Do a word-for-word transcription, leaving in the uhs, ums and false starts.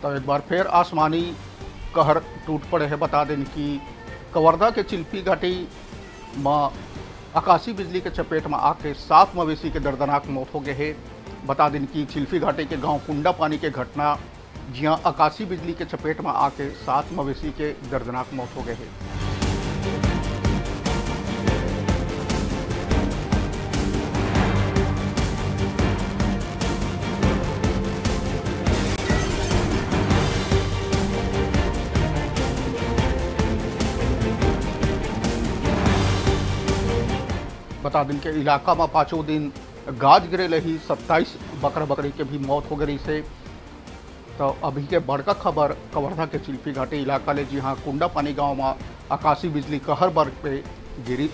तो एक बार फिर आसमानी कहर टूट पड़े हे। बता दिन कि कवर्धा के चिल्फी घाटी म आकाशी बिजली के चपेट म आके सात मवेशी के दर्दनाक मौत हो गए हे। बता दिन कि चिल्फी घाटी के गांव कुंडा पानी के घटना, जिहां आकाशी बिजली के चपेट म आके सात मवेशी के दर्दनाक मौत हो गए हे। बता दिन के इलाका म पांचों दिन गाज गिरे ले ही सत्ताईस बकरा बकरी के भी मौत हो गई से। तो अभी के बड़का खबर कवर्धा के चिल्फी घाटी इलाका ले, जिहां कुंडा पानी गांव म आकाशी बिजली कहर बर पे गिरी।